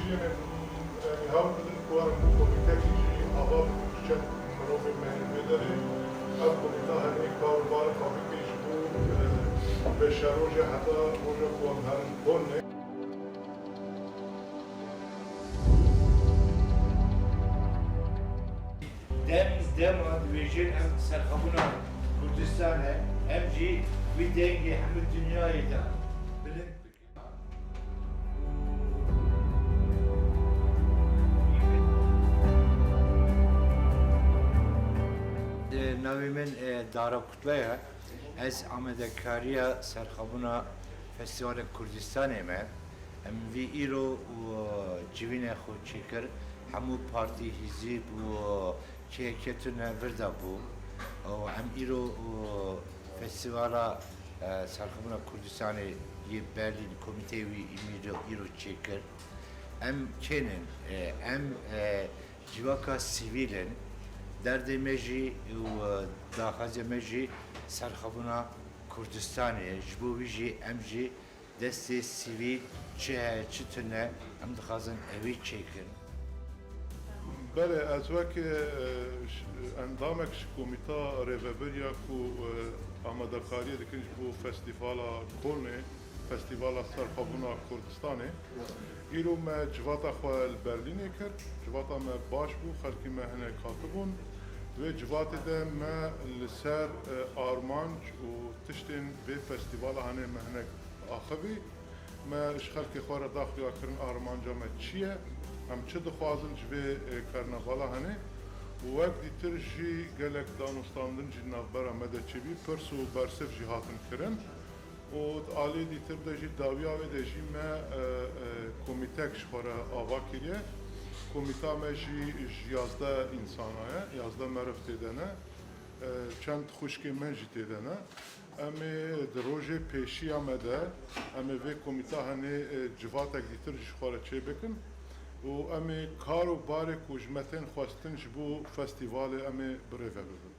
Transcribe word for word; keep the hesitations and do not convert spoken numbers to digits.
Em, em, hewl bidin ku em komîtekî jî ava bikin, çend mirovên me yên vê derê. Ev komîta hemî kar û barê xwe bike ji bo, e, beşeroja heta roja ku em herin Konê. Dem dema dibêjin em serxwebûna Kurdistan e, em jî wî dengê hemû dinyayê de bilind bikin. Navê min, e, Dara Kutla ye. Ez amadekariya serxwebûna Festîvala Kurdistanê me. Em vî îro û civînê xwe çêkir, hemû partî, hîzib û çêketine vir de bû. Û em îro û Festîvala, e, Serxwebûna Kurdistanê yê Berlîn, komîteyê wî îmîro, îro çêkir. Em kênin, e, em, e, civaka sivîl in. Derdê me jî û, e, daxwazê me jî serxwebûna Kurdistanê ye. Ji bo wî jî em jî destê sivîl çi heye, çi tune, em dixwazin ewî çêkin. Belê, ez wek, e, ş-, endamek ji komîta rêvebir ya ku, e, amadekariyê dikin ji bo Festîvala Konê, Festîvala Serxwebûna Kurdistanê. Îro me civata xwe li Berlînê kir. Civata me baş bû, xelkê me hinek hatibûn. Di wê civatê de me li ser, e, armanc û tiştên vê festîvala hene me hinek axivî. Me ji xelkê xwe re da xuyakirin armanca me çi ye, em çi dixwazin ji vê, e, karnavala hene. Û wek dîtir jî gelek danûstandin jî navbera me de çêbî, pirs û bersiv jî hatin kirin. Û di alî dîtir de jî, dawiya wê de jî me, e, e, komîtek ji xwe re ava kiriye. Komîta me jî ji yazdeh însana ye, yazdeh meriv tê de ne. E, çend xwişkê me jî tê de ne. Em ê di rojê pêşiya me de, em ê vê komîta henê, e, civatek dîtir ji xwe re çêbikin û em ê kar û barê ku ji me tên xwestin ji bo festîvalê em ê bi rê ve bibin.